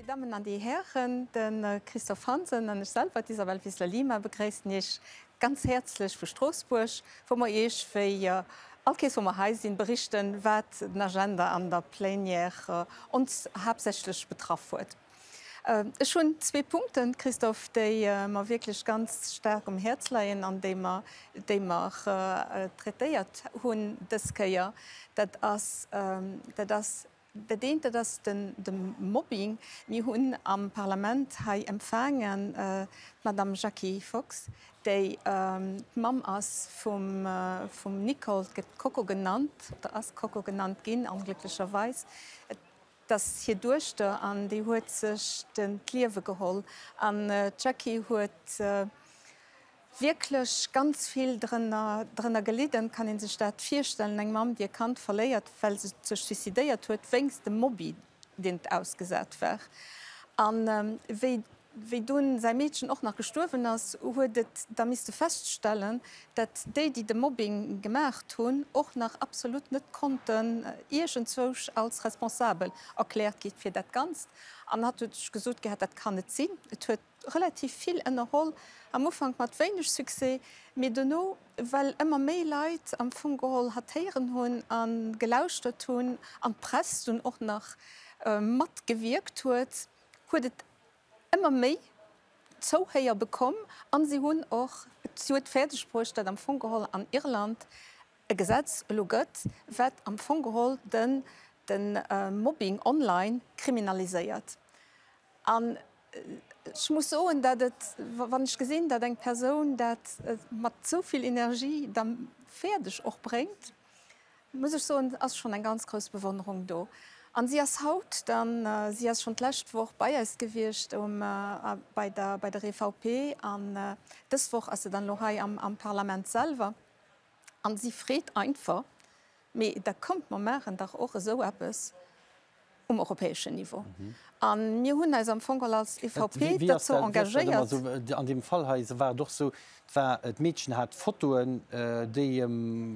Dammen an déi Hären, de Christophe Hansen an ech selwer, d'Isabel Wiseler-Lima, begréissen Iech ganz häerzlech vu Stroossbuerg, wou mer Iech, wéi all Kees wou mer hei sinn, berichten, wat den Agenda an der Plénière ons haaptsächlech betraff huet. Ech hunn zwee Punkten, Christophe, déi mer wierklech ganz staark um Häerz leien an déi mer, déi mer traitéiert hunn dës Kéier. Dat ass, dat ass dat eent, dat ass den, de Mobbing. Mir hunn am Parlament hei empfaangen d'Madame Jackie Fox, déi d'Mamm ass vum, vum Nicole, gëtt Coco genannt, oder ass Coco genannt ginn, onglécklecherweis. Et ass hir Duechter an déi huet sech d'Liewe geholl. An d'Jackie huet wierklech ganz vill drënner gelidden. Kann ee sech dat virstellen, eng Mamm, déi e Kand verléiert, well se sech suicidéiert huet wéinst dem Mobbi, deen et ausgesat war. An wéi Wéi dunn säi Meedchen och nach gestuerwen ass, huet et da misste feststellen, dat déi, déi de Mobbing gemaacht hunn, och nach absolut net konnten iergendzwousch als responsabel erkläert gi fir dat Ganzt. An hatt huet sech gesot gehat, dat kann net sinn. Et huet relativ vill ënnerholl, am Ufank mat wéineg Succès, mee dono, well ëmmer méi Leit am Fong geholl hatt héieren hunn a gelauschtert hunn an d'Press dunn och nach matgewierkt huet, huet et ëmmer méi Zouhéier bekomm an si hunn och, si huet fäerdeg bruecht, datt am Fong geholl an Irland e Gesetz elo gëtt, wat am Fong geholl den de Mobbing online kriminaliséiert. An ech muss soen, datt et, wann ech gesinn, datt eng Persoun dat mat esou vill Energie da fäerdeg och bréngt, muss ech soen, ass schonn eng ganz grouss Bewonnerung do. An si ass haut dann, si ass schonn d'lescht Woch bei eis gewiescht um, bei der, bei der EVP an dës Woch ass se dann elo hei am, am Parlament selwer. An si freet einfach, mee da kommt, mer maachen dach och esou eppes um europäeschen Niveau. A mir hunn eis am Fong geholl als EVP dozou engagéiert. An deem Fall hei war et och esou, war d'Meedchen hat Fotoen, déi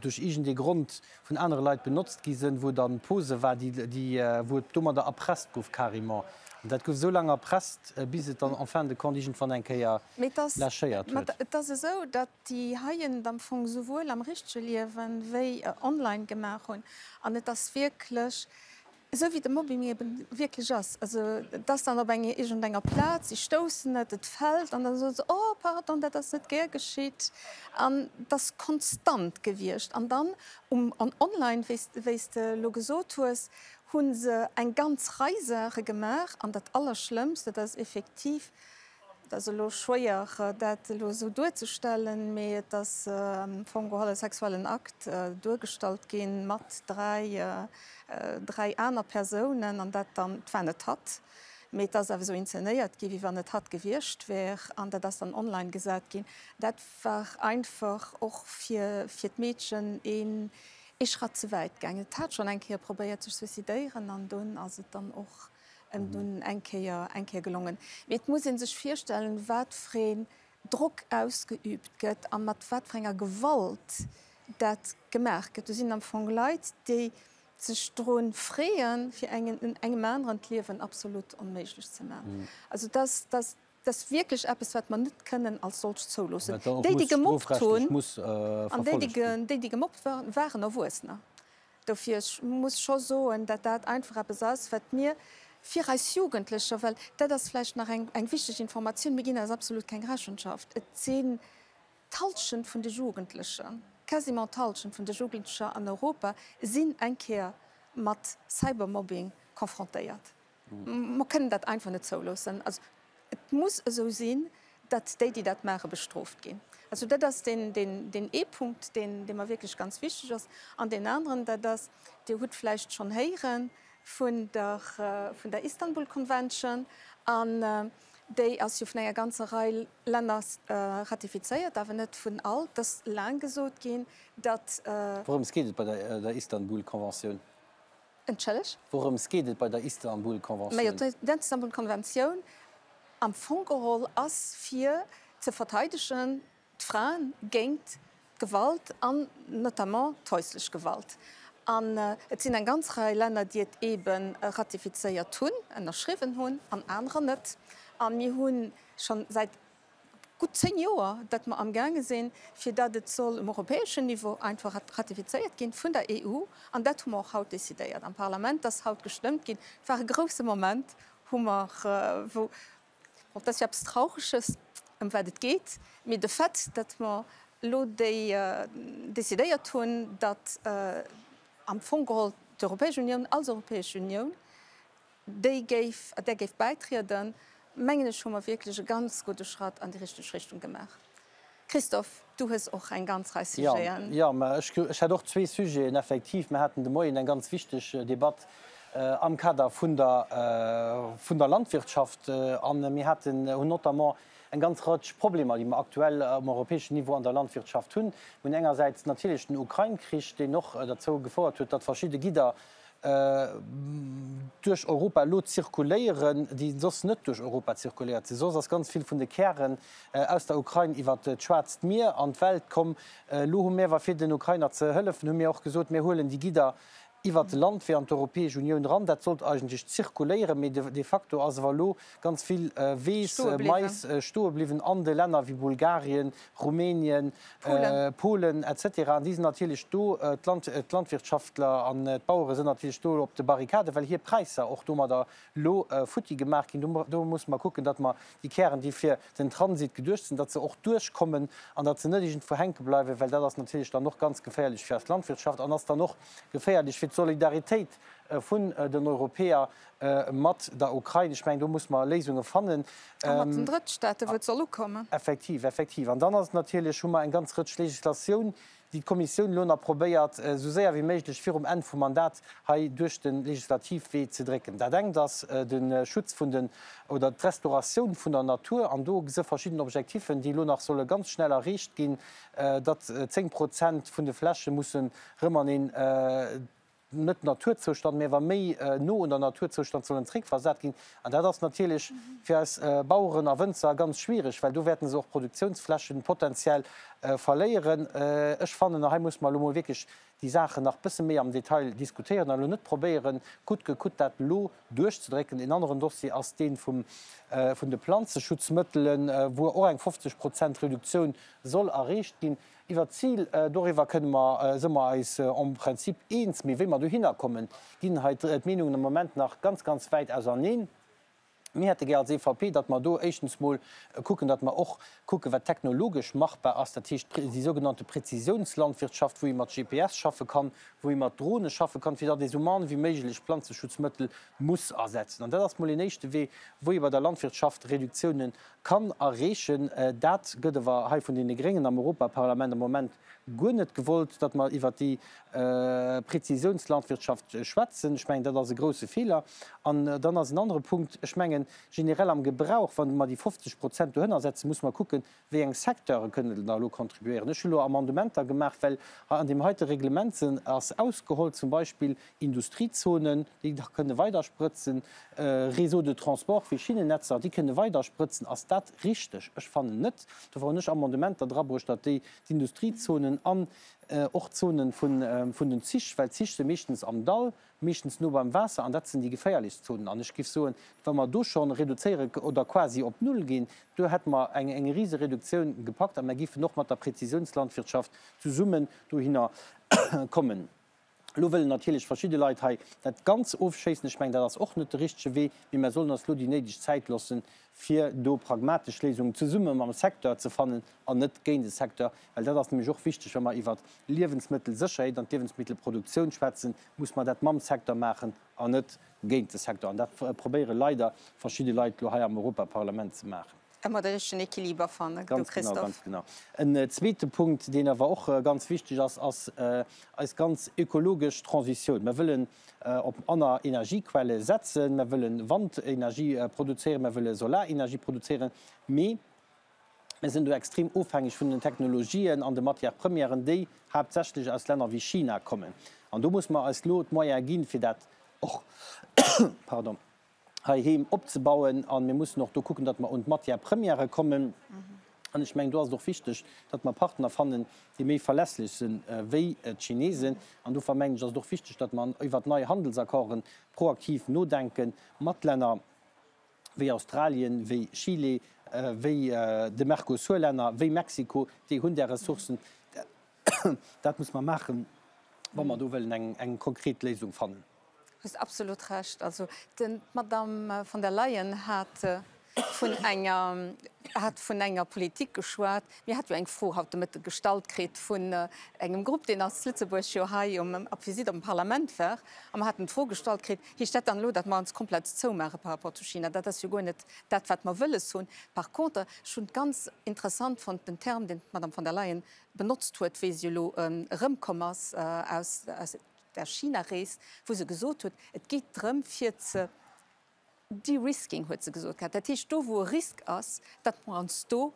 duerch iergendee Grond vun anere Leit benotzt gi sinn, wou dann Pose war, déi, wou et domadder erpresst gouf carrément. An dat gouf esou laang erpresst, bis et dann en fin de compte iergendwann eng Kéier lâchéiert huet. Et ass esou, datt déi heien et am Fong souwuel am richtege Liewen wéi online gemaach hunn. An et ass wierklech Esou wéi de Mobbing eben wierklech ass. Also et ass dann op eng iergendenger Plaz, si stoussen et, et fält an da soe se, oh pardon, dat ass net gär geschitt. An et ass konstant gewiescht. An dann um an online, wéi s wéi s de elo gesot hues, hu se eng ganz Rei Saache gemaach. An dat Allerschlëmmst, dat ass effektiv, Et ass elo schwéier, dat elo esou duerzestellen, mee et ass am Fong geholl e sexuellen Akt duergestallt ginn mat dräi, dräi aner Persounen an dat dann, et war net hatt, mee et ass awer esou inzenéiert ginn, wéi wann et hatt gewiescht wär an dat ass dann online gesat ginn. Dat war einfach och fir, fir d'Meedchen een, ee Schratt ze wäit gaangen. Et hat schonn eng Kéier probéiert sech suicidéieren an dunn ass et dann och Em dunn eng Kéier, eng Kéier gelongen. Mee et muss ee sech virstellen, wat fir een Drock ausgeübt gëtt a mat wat fir enger Gewalt dat gemaach gëtt. Do sinn am Fong Leit, déi sech dru freeën, fir engen, engem aneren d'Liewen absolut onméiglech ze maachen. Also dat, dat, dat ass wierklech eppes, wat mer net kënnen als solcht zouloossen. Déi, déi gemobbt hunn, an déi, déi, déi gemobbt waren, waren Erwuessener. Dofir, ech muss scho soen, datt dat einfach eppes ass, wat mir fir eis Jugendlecher, well dat ass vläicht nach eng, eng wichteg Informatioun, mir ginn eis absolut keng Rechenschaft, et sinn d'Halschent vun de Jugendlecher, quasiment d'Halschent vun de Jugendlecher an Europa sinn eng Kéier mat Cybermobbing confrontéiert. Mer kënnen dat einfach net zouloossen. Also et muss esou sinn, datt déi, déi dat maachen, bestrooft ginn. Also dat ass deen, deen, deen ee Punkt, deen, dee mer wierklech ganz wichteg ass. An deen aneren, dat ass, Dir hutt vläicht schonn héiere vun der, vun der Istanbul Convention, an déi ass jo vun enger ganzer Rei Länner ratifizéiert, awer net vun all. Et ass laang gesot ginn, datt. Wourëms geet et bei der, der Istanbul Conventioun? Entschëlleg? Wourëms geet et bei der Istanbul-Conventioun? Majo, d'Istanbul-Konventioun am Fong geholl ass fir ze verteidegen d'Fraen géint d'Gewalt an notamment d'häuslech Gewalt. An et sinn eng ganz Rei Länner, déi et eebe ratifizéiert hunn, ënnerschriwwen hunn, an anerer net. A mir hu scho säit gutt 10 Joer, datt mer amgaange sinn, fir datt et soll um europäeschen Niveau einfach ratifizéiert ginn vun der EU. An dat hu mer och haut decidéiert am Parlament, dass haut gestëmmt ginn. Et war e grouse Moment, hu mer, wou, bon, dat ass jo eppes Traureges, ëm wat et geet, mee de Fait, datt mer elo déi decidéiert hunn, datt am Fong geholl d'Europäesch Unioun als Europäesch Unioun déi géif, där géif bäitrieden, mengen ech, hu mer wierklech e ganz gudde Schratt an déi richteg Richtung gemaach. Christophe, du hues och eng ganz Rei Sujeten. Jo, mä ech, ech hätt och zwee Sujeten, effektiv. Mir haten de Moien eng ganz wichteg Debatt am Kader vun der, vun der Landwirtschaft a mir haten, hunn notamment eng ganz Rëtsch Problemer, déi mer aktuell um europäeschen Niveau an der Landwirtschaft hunn. Mir hunn engersäits natierlech den Ukrain-Krich, deen och derzou gefouert huet, datt verschidde Gidder duerch Europa elo zirkuléieren, déi soss net duerch Europa zirkuléiert sinn. Soss ass ganz vill vun de Kären aus der Ukrain iwwer d'Schwaarzt Mier an d'Welt komm. Elo hu mir awer, fir den Ukrainer ze hëllefen, hu mir och gesot, mir huelen déi Gidder iwwer de Landwee an d'Europäesch Unioun eran. Dat sollt eigentlech zirkuléieren, mee de facto ass awer elo ganz vill Weess, Mais stoe bliwwen an de Länner wéi Bulgarien, Rumänien, Polen etc. An déi sinn natierlech do, d'Landwirtschaftler an d'Bauere sinn natierlech do op de Barrikaden, well hir Präisser och domadder elo futti gemaach ginn. Do musse mer kucken, datt mer déi Kären, déi fir den Transit geduecht sinn, datt se och duerchkommen an datt se net iergendwou hänke bleiwen, well dat ass natierlech dann och ganz geféierlech fir eis Landwirtschaft an ass dann och geféierlech fir d'Solidaritéit vun den Europäer mat der Ukrain. Ech mengen, do muss mer Léisunge fannen. A mat den Drëttstaaten, wou et soll ukommen. Effektiv, effektiv. An dann ass et natierlech, hu mer eng ganz Rëtsch Legislatioun, déi d'Kommissioun elo nach probéiert, esou séier wéi méiglech virum Enn vum Mandat hei duerch de Legislativwee ze drécken. Dat engt ass de Schutz vun den, oder d'Restauratioun vun der Natur. An do gesi verschidden Objektiffen, déi elo nach solle ganz schnell erreecht ginn, datt 10 Prozent vun de Fläche mussen erëm an een, net Naturzoustand, mä awer méi no un der Naturzoustand sollen zréckversat ginn. An dat ass natierlech fir eis Baueren a Wënzer ganz schwierig, well do wäerten se och Produktionsflächen potenziell verléieren. Ech fannen, a hei muss mer elo mol wierklech déi Saachen nach bësse méi am Detail diskutéieren an elo net probéieren, coûte que coûte dat elo duerchzedrécken. En aneren Dossier ass dee vum, vun de Planzeschutzmëttelen, wou och eng 50 Prozent Reduktioun soll erreecht ginn. Iwwer d'Zil, doriwwer kënne mer, si mer eis en principe eens, mee wéi mer dohinner kommen, ginn hei d'Meenungen am Moment nach ganz, ganz wäit auserneen. Mir hätte gär als EVP, datt mer do éischtens mol kucken, datt mer och kucken, wat technologesch machbar ass, dat heescht déi sougenannte Präzisiounslandwirtschaft, wou ee mat GPS schaffe kann, wou ee mat Drone schaffe kann, fir datt ee sou mann wéi méiglech Planzeschutzmëttel muss asetzen. An dat ass mol een éischte Wee, wou ee bei der Landwirtschaft Reduktiounen kann erreechen. Dat gëtt awer hei vun deene Gréngen am Europaparlament am Moment guer net gewollt, datt mer iwwert déi Präzisiounslandwirtschaft schwätzen. Ech mengen, dat ass e grouse Feeler. An dann ass en anere Punkt, ech mengen, generell am Gebrauch, wa mer déi 50 Prozent dohënner setzen, musse mer kucken, wéi eng Secteure kënnen da elo contribuéieren. Ech hu elo Amendementer gemaach, well hei an deem heite Reglement se ass ausgeholl, zum Beispill Industriezonen, déi da kënne weidersprëtzen, Réseaux de transport wéi Schinnennetzer, déi kënne weidersprëtzen. Ass dat richteg? Ech fannen net. Dofir hunn ech Amendementer drabruecht, datt déi d'Industriezonen an och d'Zone vun den Zich, well d'Zich si meeschtens am Dall, meeschtens no beim Waasser, an dat sinn déi geféierlechst Zonen. An ech géif soen, wa mer do scho reduzéiere oder quasi op null ginn, do hätte mer eng rise Reduktioun gepackt a mer géifen och mat der Präzisiounslandwirtschaft zesummen dohinner kommen. Elo wëllen natierlech verschidde Leit hei dat ganz ofschéissen. Ech mengen, dat ass och net de richtege Wee, mee mer sollen eis elo déi néideg Zäit loossen, fir do pragmatesch Léisungen zesumme mam Secteur ze fannen an net géint de Secteur. Well dat ass nämlech och wichteg, wa mer iwwert d'Liewensmëttelsécherheet an d'Liewensmittelproduktioun schwätzen, muss mer dat mam Secteur maachen an net géint de Secteur. An dat probéiere leider verschidde Leit elo hei am Europaparlament ze maachen. Ëmmer de richtegen Equiliber fannen, du Christophe. Ganz genau, ganz genau. En zweete Punkt, deen awer och ganz wichteg ass, ass eis ganz ökologesch Transitioun. Mer wëllen op aner Energiequelle setzen, mer wëllen Wandenergie produzéieren, mer wëlle Solarenergie produzéieren, mee mer sinn do extrem ofhängeg vun den Technologien an de Matières-premièren, déi haaptsächlech aus Länner wéi China kommen. An do muss mer eis elo d'Moyene ginn, fir dat och, pardon, heiheem opzebauen. A mir mussen och do kucken, datt mer un d'Matières-premièrë kommen. An ech mengen, do ass et och wichteg, datt mer Partner fannen, déi méi verlässlech sinn wéi d'Chinesen. An dofir mengen ech, ass et och wichteg, datt mer iwwert nei Handelsaccorden proaktiv nodenken mat Länner wéi Australien, wéi Chile, wéi de Mercosur-Länner, wéi Mexiko. Déi hunn där Ressourcen. Dat muss mer maachen, wa mer do wëllen eng konkret Léisung fannen. Hues absolut Recht. Also d'Madame von der Leyen hat vun enger hat vun enger Politik geschwat. Mir hat jo eng Fro haut de Mëtte gestallt kritt vun engem Grupp, deen aus Lëtzebuerg jo hei um op Visitt am Parlament war. A mer haten d'Fro gestallt kritt, Heescht dat dann elo, datt mer ons komplett zoumaache par rapport zu China? Dat ass jo guer net dat, wat mer wëlles hunn. Par contre, ech hunn ganz interessant fonnt den Term, deen d'Madame von der Leyen benotzt huet, wéi se elo erëmkomm ass aus der China-Rees, wou se gesot huet, et geet drëm fir ze de-risking, huet se gesot gehat, dat heescht do wou e Risk ass, datt mer ons do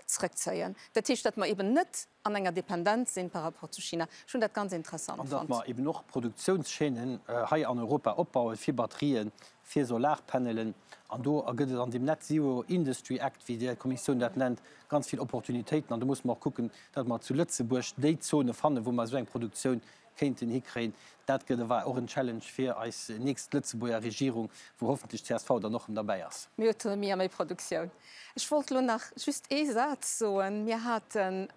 zrëckzéien. Dat heescht, datt mer eben net an enger Dependenz sinn par rapport zu China. Ech hunn dat ganz interessant An datt fonnt. mer eben och Produktiounschaînen hei an Europa opbauen fir Batterien, fir Solarpanelen. An do gëtt et an deem Net Zero Industry Act, wéi déi Kommissioun dat nennt, ganz vill Opportunitéiten. An do musse mer och kucken, datt mer zu Lëtzebuerg déi Zone fannen, wou mer esou eng Produktioun kéinten hikréien. Dat gëtt awer och en Challenge fir eis nächst Lëtzebuerger Regierung, wou hoffentlech d'CSV dann och erëm derbäi ass. Méi Autonomie a méi Produktioun. Ech wollt elo nach just ee Saz soen. Mir haten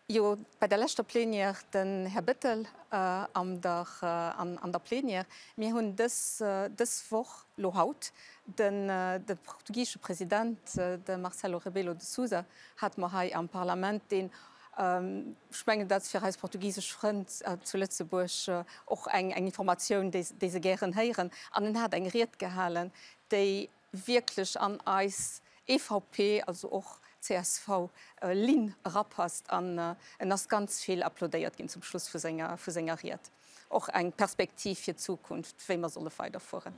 jo bei der leschter Plenière den Här Bettel an der an der Plenière. Mir hunn dës dës Woch, elo haut, den de portugisesche President, de Marcelo Rebelo de Sousa, hate mer hei am Parlament, deen, ech mengen, dat ass fir eis portugisesch Frënn zu Lëtzebuerg och eng eng Informatioun, déi déi se gären héieren. An en hat eng Ried gehalen, déi wierklech an eis EVP, also och csv, Linn erapasst an en ass ganz vill applaudéiert ginn zum Schluss vu senger, vu senger Ried. Och eng Perspektiv fir d'Zukunft, wéi mer solle weiderfueren.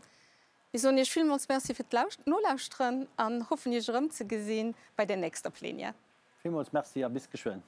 Mir soen Iech villmools Merci fir d'Nolauschteren an hoffen Iech erëmzegesinn bei der nächster Plenière. Villmools Merci a bis geschwënn.